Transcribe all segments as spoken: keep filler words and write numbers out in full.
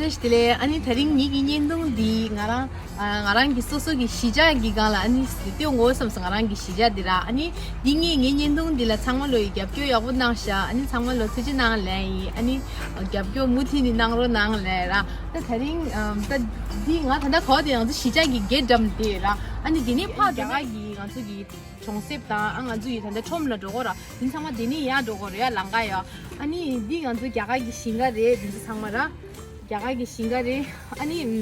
བཀྲ་ཤིས་བདེ་ལེགས། ཨ་ནི་དེ་རིང་ངེད་ཀྱི་བརྙན་ཐུང་འདི་ང་རང་ཨ་ང་རང་གི་སོ་སོ་གི་གཞིས་ཆགས་ཀྱི་སྒང་ལ་ཨ་ནི་སྟོན་དགོས་བསམ་སོང་། ང་རང་གི་གཞིས་ཆགས་འདི་ར། ཨ་ནི་འདི་ངས་ངའི་བརྙན་ཐུང་འདི་ལ་ཚང་མ་ལོ་ཡི་རྒྱབ་སྐྱོར་ཡག་པོ་གནང་ཤག་ཨ་ནི་ཚང་མ་ལོ་ཐུགས་རྗེ་གནང་ལན་ཡིན། ཨ་ནི་རྒྱབ་སྐྱོར་མུ་མཐུད་ནས་གནང་རོགས་གནང་ལན་ར། ད་དེ་རིང་ཨམ་ད་འདི་ང་ད་ལྟ་གོ་དེ་ང་ཚོ་གཞིས་ཆགས་ཀྱི་གེ་ཊི་འགྲམ་དེ་ར། ཨ་ནི་འདི་ནས་ཕར་རྒྱ་གར་གྱི་ང་ཚོ་གི་གྲོང་གསེབ་དང་ཨ་ང་ཚོ་ཡི་ད་ལྟ་ཁྲོམ་ལ་འགྲོ་དགོས་ར། འདི་ཚང་མ་འདི་ནས་ཡར་འགྲོ་དགོས་རེད་ཡ། ལམ་ཁ་ཡ། ཨ་ནི་འདི་ང་ཚོ་རྒྱ་གར་གྱི་ཞིང་ཁ་རེད། འདི་ཚོ་ཚང་མ་ར་རྒྱ་གར་གྱི་ཞིང་ཁ་རེད། ཨ་ནི་ཨམ་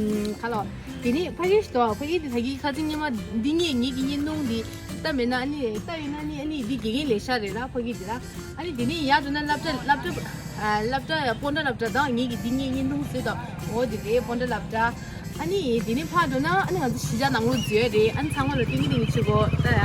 ག་ལ་འདི་ནས་ཕ་གི་ཞིག་འདུག་ཕ་གི་འདི་ད་གི་ཁ་ཚིག་ཉི་མ་འདི་ངས་ངེད་ཀྱི་བརྙན་ཐུང་འདི་ལྟ་མེད་ན། ཨ་ནི་ལྟ་ཡོད་ན་ནི་ཨ་ནི་འདི་དགེ་རྒན་ལས་ཤག་རེད་ར། ཕ་གི་འདི་ར། ཨ་ནི་འདི་ནས་ཡར་འགྲོ་ན་སློབ་གྲྭ་སློབ་གྲྭ་ཨ་སློབ་གྲྭ་སྤོན་ཊ་སློབ་གྲྭ་དང་ངེད་ཀྱི་འདི་ངས་བརྙན་ཐུང་བཟོས་དང་འོ་འདི་རེད། སྤོན་ཊ་སློབ་གྲྭ། ཨ་ནི་དེ་ནས་ཕར་འགྲོ་ན་ཨ་ནི་ང་ཚོ་གཞིས་ཆགས་ནང་ལོགས་འཛུལ་ཡ་རེད། ཨ་ནི་ཚང་མ་ལ་ཏིང་ངེ་ཏིང་ངེ་བྱེད་དགོས་ད་ཡ།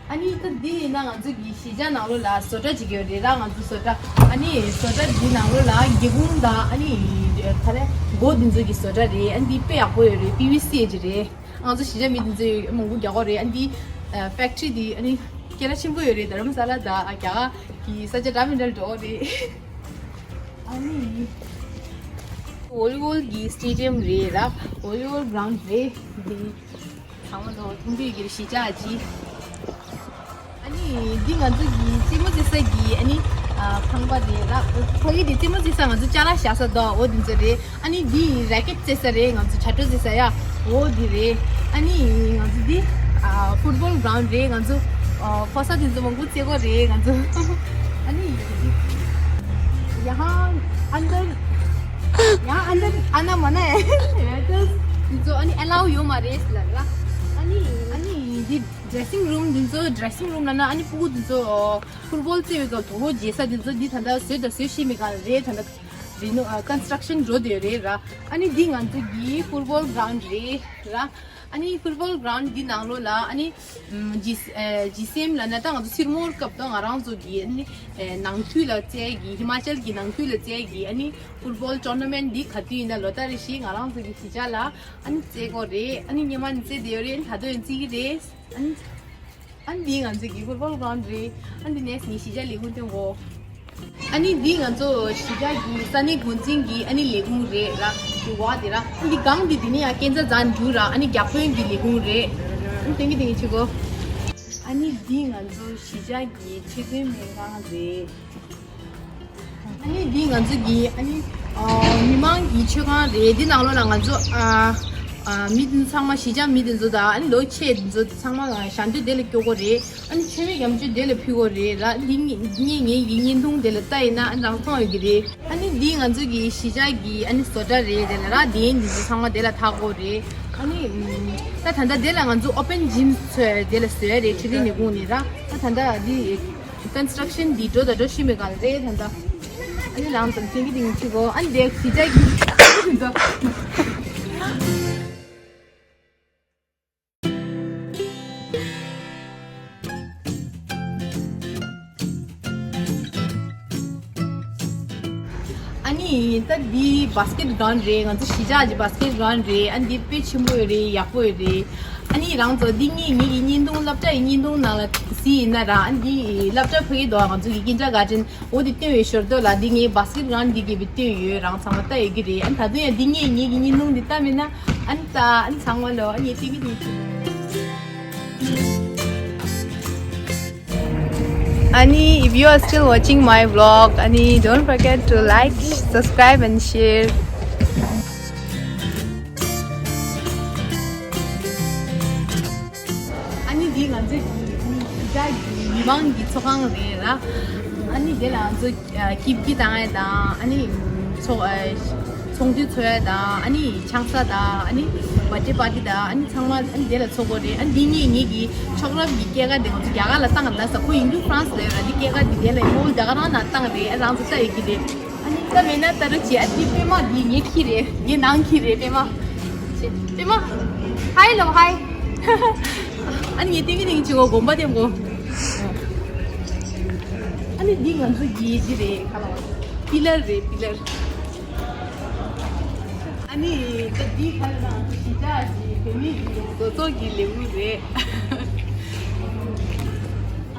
ཨ་ནི་ད་འདི་ཡིན་ན་ང་ཚོ་གི་གཞིས་ཆགས་ནང་ལོགས་ལ་བཟོ་གྲྭ་ཅིག་ཡོད་རེད་ར། ང་ཚོ་བཟོ་གྲྭ། ཨ་ནི་བཟོ་གྲྭ་འདི་ནང་ལོགས་ལ་སྒེའུ་ཁུང་དང་ཨ་ནི་ག་རེ་སྒོ་འདི་ཚོ་གི་བཟོ་གྲྭ་རེད། ཨ་ནི་འདི་དཔེ་ཡག་པོ་ཡོད་རེད། པི་ཝི་སི་ཅིག་རེད། ང་ཚོ་གཞིས་ཆགས་མི་འདི་ཚོས་མང་པོ་རྒྱག་གི་རེད། ཨ་ནི་འདི་ཕེག་ཊི་རི་འདི་ཨ་ནི་སྐད་གྲགས་ཆེན་པོ་ཡོད་རེད། རྡ་རམ་ས་ལ་དང་རྒྱ་གར་གྱི་ས་ཆ་འདྲ་མི་འདྲ་ལ་འགྲོ་གི་རེད། ཨ་ནི་ཝོ་ལི་བོལ་གྱི་སི་ཊེ་ཌི་ཡམ་རེད་ར། ཝོ་ལི་བོལ་གྷི་རའུན་ཌི་རེད། འདི་ཚང་མ་ལོ་མཐོང་གི་ཡོད་ཀྱི་རེད། གཞིས་ཆགས་ཀྱི། ཨ་ནི་འདི་ང་ཚོ་གི་རྩེད་མོ་རྩེ་ས་གི་ཨ་ནི་ཨ་ཁང་པ་རེད་ར། ཕ་གི་དེ་རྩེད་མོ་རྩེ་ས་ང་ཚོ་ཅ་ལག་བཞག་ས་དང་འོ་དེ་ཚོ་རེད། ཨ་ནི་འདི་རེ་ཀེ་ཊི་རྩེ་ས་རེད། ང་ཚོ་བྱ་སྒྲོ་རྩེ་ས་ཡ་འོ་འདི་རེད། ཨ་ནི་ང་ཚོ་འདི་ཨ་ཕུཊ་བོལ་གྷི་རའུན་ཌི་རེད། ང་ཚོ་ཨ་ཕོ་གསར་དེ་ཚོ་མང་པོ་རྩེ་གི་རེད། ང་ཚོ་ཨ་ནི་ཡང་ཨན་དར་ཡང་ཨན་དར་ཨ་ན་མ་ན་ཡ་དེ་ཚོ་ཨ་ནི་ཨེ་ལའུ་ཡོད་མ་རེད་ལ་ར། ཨ་ནི་ཨ་ནི་འདི་ཌི་རེ་སིང་རུམ་འདི་ཚོ། ཌི་རེ་སིང་རུམ་ལ་ན་ཨ་ནི་ཕྲུ་གུ་འདི་ཚོ་ཕུཊ་བོལ་རྩེ་བའི་སྐབས་དོ་ཕོག་བྱེད་ས་འདི་ཚོ་འདི་ད་ལྟ་བཟོས་དང་བཟོ་བཞིན་པའི་སྒང་རེད། ད་ལྟ་རི་ནོ་ཨ་ཀོན་སི་ཊྲག་ཤན་འགྲོ་བསྡད་རེད་ར། ཨ་ནི་འདི་ང་ཚོ་གི་ཕུཊ་བོལ་གྷི་རའུན་ཌི་རེད་ར། ཨ་ནི་ཕུཊ་བོལ་གྷི་རའུན་ཌི་འདི་ནང་ལོགས་ལ་ཨ་ནི་ཨམ་ཇི་ཨ་ཇི་སི་ཨེམ་ལ་ན་ད་ང་ཚོ་སིར་མོར་སྐབས་དང་ང་རང་ཚོ་གི་ཨ་ནི་ཨ་ནང་ཁུལ་ལ་རྩེ་གི་ཧི་མ་ཅལ་གི་ནང་ཁུལ་ལ་རྩེ་གི་ཨ་ནི་ཕུཊ་བོལ་ཊོར་ན་མེན་ཊི་འདི་ག་དུས་ཡིན་ན་ལོ་ལྟར་རེ་བཞིན་ང་རང་ཚོ་གི་གཞིས་ཆགས་ལ་ཨ་ནི་རྩེ་གི་རེད། ཨ་ནི་སྔོན་མ་ནས་རྩེ་བསྡད་ཡོད་རེད། ཨ་ནི་ད་དུང་ཡང་རྩེ་གི་རེད། ཨ་ནི་ཨ་ནི་འདི་ང་ཚོ་གི་ཕུཊ་བོལ་གྷི་རའུན་ཌི་རེད། ཨ་ནི་འདི་ནས་ངའི་གཞིས་ཆགས་ལས་ཁུངས་སྟོན་གོ། ཨ་ནི་འདི་ང་ཚོ་གཞིས་ཆགས་ཀྱི་ས་གནས་འགོ་འཛིན་གྱི་ཨ་ནི་ལས་ཁུངས་རེད་ར། འདི་བ་དེ་ར། ཨ་ནི་སྒང་འདི་འདི་ནས་ཡང་སྐས་འཛེག་རྩ་འགྲུལ་ར། ཨ་ནི་བརྒྱ་དཔོན་གྱི་ལས་ཁུངས་རེད། ཨ་ནི་ཏིང་ངེ་ཏིང་ངེ་བྱེད་གོ། ཨ་ནི་འདི་ང་ཚོ་གཞིས་ཆགས་ཀྱི་ཆེད་དོན་སྨན་ཁང་རེད། ཨ་ནི་འདི་ང་ཚོ་གི་ཨ་ནི་ཨ་མི་མང་གི་མཆོད་ཁང་རེད། འདི་ནང་ལོགས་ལ་ང་ཚོ་ཨ་ཨ་མི་དེ་ཚང་མ་གཞིས་ཆགས་མི་དེ་ཚོ་དང་ཨ་ནི་ལོ་ཆེ་དེ་ཚོ་ཚང་མ་ཞལ་འདོན་དེ་ལ་སྐྱོར་གི་རེད། ཨ་ནི་མཆོད་མེ་ཡང་མཆོད་དེ་ལ་ཕུལ་གི་རེད་ར། འདི་ངས་ངས་ངའི་བརྙན་ཐུང་དེ་ལ་ལྟ་ཡིན་ན་ཨ་ནི་རང་མཐོང་ཡོད་ཀྱི་རེད། ཨ་ནི་འདི་ང་ཚོ་གི་གཞིས་ཆགས་ཀྱི་ཨ་ནི་བཟོ་གྲྭ་རེད། དེ་ལ་ར་དེ་འདི་ཚོ་ཚང་མ་དེ་ལ་འཐག་གི་རེད། ཨ་ནི་ད་ད་ལྟ་དེ་ལ་ང་ཚོ་ཨོ་པན་ཇིམ་ཚོ་དེ་ལ་བཟོས་རེད། ཁྲི་ལི་ནི་གུང་ནི་ར། ད་ད་ལྟ་འདི་ཀོན་སི་ཊྲག་ཤན་འདི་འགྲོ་དང་འགྲོ་བཞིན་པའི་སྒང་རེད་ད་ལྟ། ཨ་ནི་ལང་ཙམ་ཐེངས་ཀྱི་ཐེངས་ཅིག་གོ། ཨ་ནི་དེ་གཞིས་ཆགས་ཀྱི་འགྲོ། ཨ་ནི་ད་འདི་བཱ་སི་ཀེཊ་གྷི་རའུན་ཌི་རེད། ང་ཚོ་གཞིས་ཆགས་ཀྱི་བཱ་སི་ཀེཊ་གྷི་རའུན་ཌི་རེད། ཨ་ནི་འདི་དཔེ་ཆེན་པོ་ཡོད་རེད། ཡག་པོ་ཡོད་རེད། ཨ་ནི་རང་ཚོ་འདི་ངས་ངེད་ཀྱི་བརྙན་ཐུང་སློབ་གྲྭ་ཡི་བརྙན་ཐུང་ནང་ལ་གཟིགས་ཡིན་ན་ར། ཨ་ནི་འདི་སློབ་གྲྭ་ཕ་གི་དོ་ང་ཚོ་གི་ཀིན་ཌར་གྷར་ཊན་འོ་དེ་སྟོན་ཡོད་ཞོར་དོ་ལ་འདི་ངས་བཱ་སི་ཀེཊ་གྷི་རའུན་ཌི་འདི་གི་བི་སྟོན་ཡོད། རང་ཚང་མ་ལྟ་ཡོད་ཀྱི་རེད། ཨ་ནི་ད་དུང་ཡང་འདི་ངས་ངེད་ཀྱི་བརྙན་ཐུང་འདི་ལྟ་མེད་ན་ཨ་ནི་ད་ཨ་ནི་ཚང་མ་ལོ་ཨ་ནི་ཐེངས་ཀྱི་ཐེངས་ཀྱི། Ani, if you are still watching my vlog, Ani, don't forget to like, subscribe and share. ཨ་ནི་འདི་ང་ཚོའི་གཞིས་ཆགས་ཀྱི་མི་མང་གི་ཚོགས་ཁང་རེད་ལ། ཨ་ནི་དེ་ལ་ང་ཚོ་ཀིབ་ཀི་བཏང་ཡས་དང་ཨ་ནི་ཚོགས་ཚོགས་འདུ་ཚོགས་ཡས་དང་ཨ་ནི་ཆང་ས་དང་ཨ་ནི་བར་ཌེ་པར་ཊི་དང་ཨ་ནི་ཚང་མ་ཨ་ནི་དེ་ལ་ཚོགས་གི་རེད། ཨ་ནི་འདི་ངས་ངེད་ཀྱི་མཆོག་རབ་ཀྱི་སྐྱེས་སྐར་དེ་ང་ཚོ་རྒྱ་གར་ལ་བཏང་ན་ས་ཁོ་ཡིན་རྒྱུ་ཧྥ་རན་སི་ལ་ཡོད་ར། འདི་སྐྱེས་སྐར་འདི་དེ་ལ་ཡོད་རྒྱ་གར་རང་ནང་བཏང་རེད། ཨ་རང་ཚོ་ལྟ་ཡོད་ཀྱི་རེད། ཨ་ནི་ད་མེད་ན་ད་རུ་བྱེད། ཨ་ནི་པད་མ་འདི་ངའི་ཁྱི་རེད། ངའི་ནང་ཁྱི་རེད་པད་མ། པད་མ། ཧའི་ལོ་ཧའི། ཨ་ནི་ངས་ཏིང་ངེ་ཏིང་ངེ་བྱེད་གོ། དགོན་པ་དེ་མགོ། ཨ་ནི་འདི་ང་ཚོ་གི་འདི་རེད། ཁ་ལ་པི་ལར་རེད། པི་ལར། ཨ་ནི་ད་འདི་ཁ་ལ་ན་གཞིས་ཆགས་ཀྱི་བོད་མི་གི་བཟོ་ཚོགས་ཀྱི་ལས་འགུལ་རེད།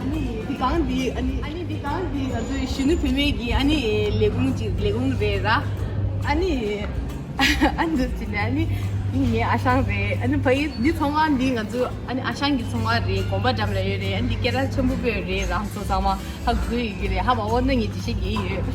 ཨ་ནི་འདི་གང་འདི་ཨ་ནི་ཨ་ནི། འདི་གང་འདི་ང་ཚོའི་གཞོན་ནུ་བུད་མེད་ཀྱི་ཨ་ནི་ལས་ཁུངས་ཅིག་ལས་ཁུངས་རེད་ར། ཨ་ནི་ཨ་འདི་ཅི་ནས་ཨ་ནི་འདི་ངའི་ཨ་ཞང་རེད། ཨ་ནི་ཕ་ཡུལ་འདི་ཚོང་ཁང་འདི་ང་ཚོ་ཨ་ནི་ཨ་ཞང་གི་ཚོང་ཁང་རེད། དགོན་པ་འགྲམ་ལ་ཡོད་རེད། ཨ་ནི་འདི་སྐད་གྲགས་ཆེན་པོ་དཔེ་རེད། རང་ཚོ་ཚང་མ་ཧ་གོ་ཡི་གི་རེད། ཧ་མ་གོ་ན་ངས་འདི་བཤད་ཀྱི་ཡོད།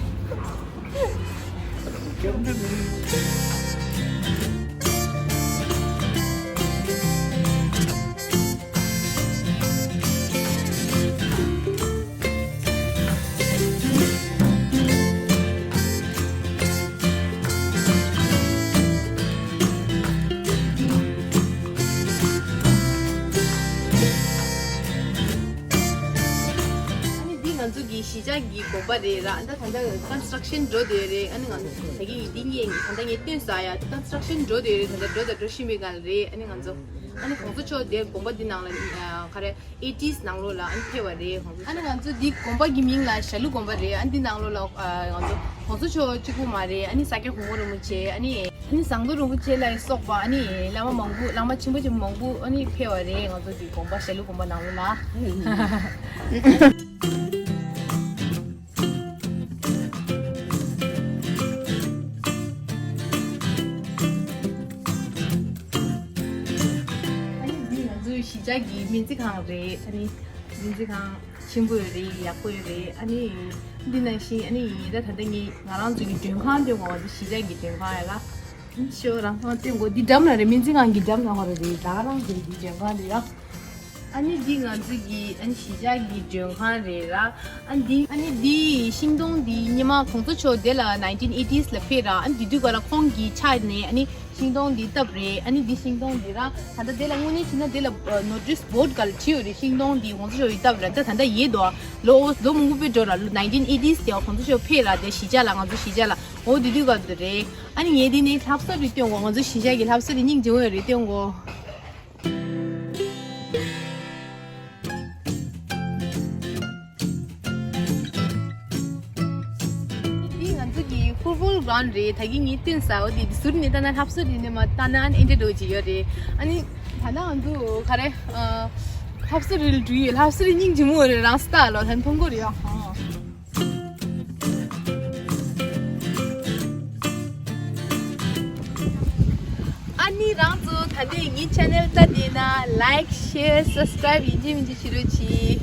ཨ་ནི་འདི་ང་ཚོ་གི་གཞིས་ཆགས་ཀྱི་དགོན་པ་རེད་ར། ཨ་ད་ད་ལྟ་construction འགྲོ་བསྡད་རེད། ཨ་ནི་ང་ཚོ་ད་གི་འདི་ངས་ད་ལྟ་ངས་སྟོན་ས་ཡ་construction འགྲོ་བསྡད་རེད། ད་ལྟ་འགྲོ་ད་འགྲོ་བཞིན་པའི་སྒང་ལ་རེད། ཨ་ནི་ང་ཚོ་ཨ་ནི་གོང་ས་མཆོག་དེ་དགོན་པ་འདི་ནང་ལ་ཨ་ག་རེ་eighties ནང་ལོགས་ལ་ཨ་ནི་ཕེབས་པ་རེད། ཨ་ནི་ང་ཚོ་འདི་དགོན་པ་གི་མིང་ལ་ཞྭ་ལུ་དགོན་པ་རེད། ཨ་ནི་འདི་ནང་ལོགས་ལ་ཨ་ང་ཚོ་གོང་ས་མཆོག་གཅིག་པུ་མ་རེད། ཨ་ནི་ས་སྐྱ་གོང་མ་རིན་པོ་ཆེ། ཨ་ནི་ཨ་ནི་ཟམ་གདོང་རིན་པོ་ཆེ་ལ་སོགས་པ་ཨ་ནི་བླ་མ་མང་པོ་བླ་མ་ཆེན་པོ་ཆེན་པོ་མང་པོ་ཨ་ནི་ཕེབས་པ་རེད། ང་ཚོ་འདི་དགོན་པ་ཞྭ་ལུ་དགོན་པ་ནང་ལོགས་ལ། ཨ་ནི་འདི་ང་ཚོའི་གཞིས་ཆགས་ཀྱི་སྨན་རྩིས་ཁང་རེད། ཨ་ནི་སྨན་རྩིས་ཁང་ཆེན་པོ་ཡོད་རེད། ཡག་པོ་ཡོད་རེད། ཨ་ནི་འདི་ནང་བཞིན་ཨ་ནི་ད་ད་ལྟ་ངས་ང་རང་ཚོ་གི་མགྲོན་ཁང་སྟོན་གོ་བ་འདི་གཞིས་ཆགས་ཀྱི་མགྲོན་ཁང་ཡ་ལ། ཨ་ནི་ཤོ་རང་ཚང་སྟོན་གོ་འདི་འགྲམ་ལ་རེད། སྨན་རྩིས་ཁང་གི་འགྲམ་ལ་ཧོ་རེད། ད་ག་རང་ཚོ་གི་མགྲོན་ཁང་རེད་ཡ། ཨ་ནི་འདི་ང་ཚོ་གི་ཨ་ནི་གཞིས་ཆགས་ཀྱི་མགྲོན་ཁང་རེད་ར། ཨ་ནི་འདི་ཨ་ནི་འདི་ཤིང་སྡོང་འདི་སྔོན་མ་གོང་ས་མཆོག་དེ་ལ་nineteen eighties ལ་ཕེབས་ར། ཨ་ནི་དེ་དུས་སྐབས་ལ་ཁོང་གིས་ཕྱག་ནས་ཨ་ནི་ཤིང་སྡོང་འདི་བཏབ་རེད། ཨ་ནི་འདི་ཤིང་སྡོང་འདི་ར་ད་ལྟ་དེ་ལ་དངོས་གནས་བྱས་ན་དེ་ལ་notice board ག་ལ་བྲིས་ཡོད་རེད། ཤིང་སྡོང་འདི་གོང་ས་མཆོག་གིས་བཏབ་ར། ད་ད་ལྟ་ཡོད་དོ། ལོ་ལོ་མང་པོ་དཔེ་འགྲོ་ར། ལོ་nineteen eighties དེ་གོང་ས་མཆོག་ཕེབས་ར། དེ་གཞིས་ཆགས་ལ་ང་ཚོ་གཞིས་ཆགས་ལ་འོ་དེ་དུས་སྐབས་དེ་རེད། ཨ་ནི་ངས་འདི་ནས་ལྷ་བཟོ་རེ་སྟོན་གོ་ང་ཚོ་གཞིས་ཆགས་ཀྱི་ལྷ་བཟོ་རེ་སྙིང་རྗེ་མོ་ཡོད་རེད། སྟོན་གོ་འདི་ང་ཚོ་གི་football ground རེད། ད་གིན་ངས་བསྟན་ས་འོ་དེ་ཟུར་ནས་ལྟ་ན་ལྷ་བཟོ་རེ་ནས་མ་ལྟ་ན་ཨན་ཨེ་འདྲ་འགྲོ་གི་ཡོད་རེད། ཨ་ནི་ད་ན་ང་ཚོ་ག་རེ་ལྷ་བཟོ་རེ་ལ་འགྲོ་ཡོད། ལྷ་བཟོ་རེ་སྙིང་རྗེ་མོ་རེད། རང་སྟ་ལོ་ད་མཐོང་གོ་རེད་ཡ། ཨ་ནི་རང་ཚོ་ད་ལྟའི་ངའི་channel ལྟ་དེ་ན་like share subscribe ཡིན་གཅིག་མིན་གཅིག་བྱེད་རོགས་གྱིས།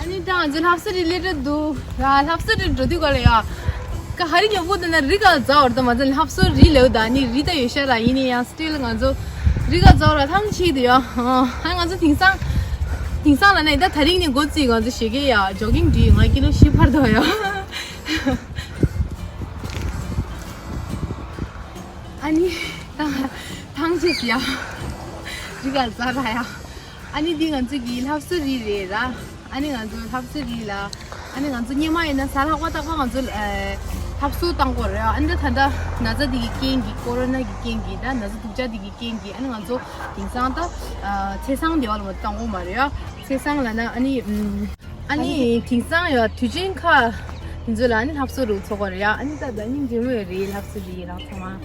ཨ་ནི་ད་ང་ཚོ་ལྷ་བཟོ་རེ་སླེབས་འགྲོ་འདུག་ཡ། ལྷ་བཟོ་རེ་འགྲོ་དུས་ག་ལ་ཡ། ཀ་ཧ་རི་ཉོ་པོ་དེ་ན་རི་ག་ཛ་བར་དུ་མ་ཚད་ལྷ་བཟོ་རེ་ལེའུ་ད་ནི་རི་ད་ཡོད་ཤ་ར་ཡིན་ནི་ཡང་། དེ་ལ་ང་ཚོ་རི་ག་ཛོ་ར་ཐང་ཆད་དུ་ཡོད། ཨ་ང་ཚོ་དེང་སང་དེང་སང་ལ་ནས་ད་ད་རིང་ནས་འགོ་བཙུགས་ང་ཚོ་ཞོགས་ཀས་ཡ་ཇོ་གིང་འགྲོ་ཡི། ང་ཀི་ལོ་བཞི་འཕར་འདུག་ཡ། ཨ་ནི་ད་ཐང་ཆད་ཡ། རི་ག་ཛ་ར་ཡ། ཨ་ནི་འདི་ང་ཚོ་གི་ལྷ་བཟོ་རི་རེད་ར། ཨ་ནི་ང་ཚོ་ལྷ་བཟོ་རི་ལ། ཨ་ནི་ང་ཚོ་སྔོན་མ་ཡིན་ན་གཟའ་ལྷག་པ་རྟག་པར་ང་ཚོ་ཨ་ལྷ་བཟོ་བཏང་གི་ཡོད་རེད། ཨ་ནི་ད་ད་ལྟ་ན་ཚ་འདི་གི་རྐྱེན་གྱིས་ཀོ་རོ་ན་གི་རྐྱེན་གྱིས་ད་ན་ཚ་སྡུག་ཅག་འདི་གི་རྐྱེན་གྱིས་ཨ་ནི་ང་ཚོ་དེང་སང་ད་ཨ་ཚེས་བཟང་དེ་བ་ལ་མ་བཏང་གི་ཡོད་མ་རེད་ཡ། ཚེས་བཟང་ལ་ན་ཨ་ནི་ཨམ་ཨ་ནི་དེང་སང་ཡ་དུས་ཆེན་ཁ་དེ་ཚོ་ལ་ཨ་ནི་ལྷ་བཟོ་རུ་འཚོགས་གི་ཡོད་རེད་ཡ། ཨ་ནི་ད་ད་སྙིང་རྗེ་མོ་ཡོད་རེད་ལྷ་བཟོ་རི་རང་ཚང་མ།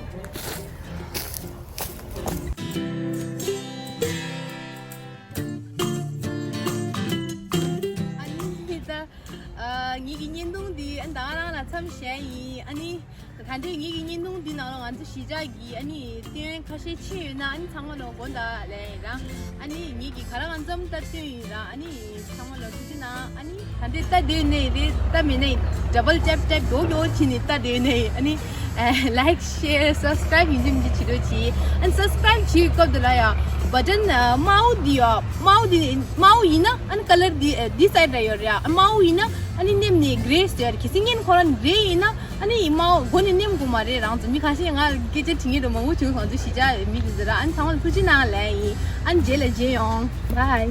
ཨ་ནི་ད་ཨ་ངེད་ཀྱི་བརྙན་ཐུང་འདི་ཨ་ནི་ད་ག་རང་ལ་མཚམས་བཞག་ཡིན། ཨ་ནི་ད་ལྟའི་ངེད་ཀྱི་བརྙན་ཐུང་འདི་ནང་ལ་ང་ཚོ་གཞིས་ཆགས་ཀྱི་ཨ་ནི་སྟོན་ཁ་ཤས་ཕྱིན་ཡོད་ན་ཨ་ནི་ཚང་མ་ལ་དགོངས་དག་ལན་ཡིན་ར། ཨ་ནི་ངེད་ཀྱི་ག་རང་ང་མཚམས་ད་སྟོན་ཡིན་ར། ཨ་ནི་ཚང་མ་ལ་ཐུགས་རྗེ་གནང་། ཨ་ནི་ད་ལྟའི་ལྟ་བསྡད་ནས་རེད། ལྟ་མེད་ནས་ཌབ་བལ་ཊེབ་ཊེབ་མགྱོགས་མགྱོགས་བྱས་ནས་ལྟ་བསྡད་ནས་ཨ་ནི་ལའིཀ་ཤེར་སབ་སི་ཀ་རའིབ་ཡིན་གཅིག་མིན་གཅིག་བྱེད་རོགས་གྱིས། ཨ་ནི་སབ་སི་ཀ་རའིབ་བྱེད་སྐབས་དེ་ལ་ཡ་བ་ཊན་དམར་པོ་འདི་ཡ་དམར་པོ་འདི་དམར་པོ་ཡིན་ན་ཨ་ནི་ཀ་ལར་འདི་འདི་སའིཌ་ལ་ཡོད་རེད་ཡ། དམར་པོ་ཡིན་ན་ཨ་ནི་མནན་ནས་གྷེ་རེ་ཟེར་གལ་སྲིད་བརྙན་ཁོ་རང་རེད་ཡིན་ན་ཨ་ནི་དམར་པོ་མགོ་ནས་མནན་དགོས་མ་རེད། རང་ཚོ་མི་ཁ་ཤས་ང་སྐད་ཆ་དྲི་ངེས་དུ་མང་པོ་བྱུང་། ང་ཚོ་གཞིས་ཆགས་མི་དེ་ཚོ་ར། ཨ་ནི་ཚང་མ་ལ་ཐུགས་རྗེ་གནང་ལན་ཡིན། ཨ་ནི་རྗེས་ལ་མཇལ་ཡོང་། བྷའི།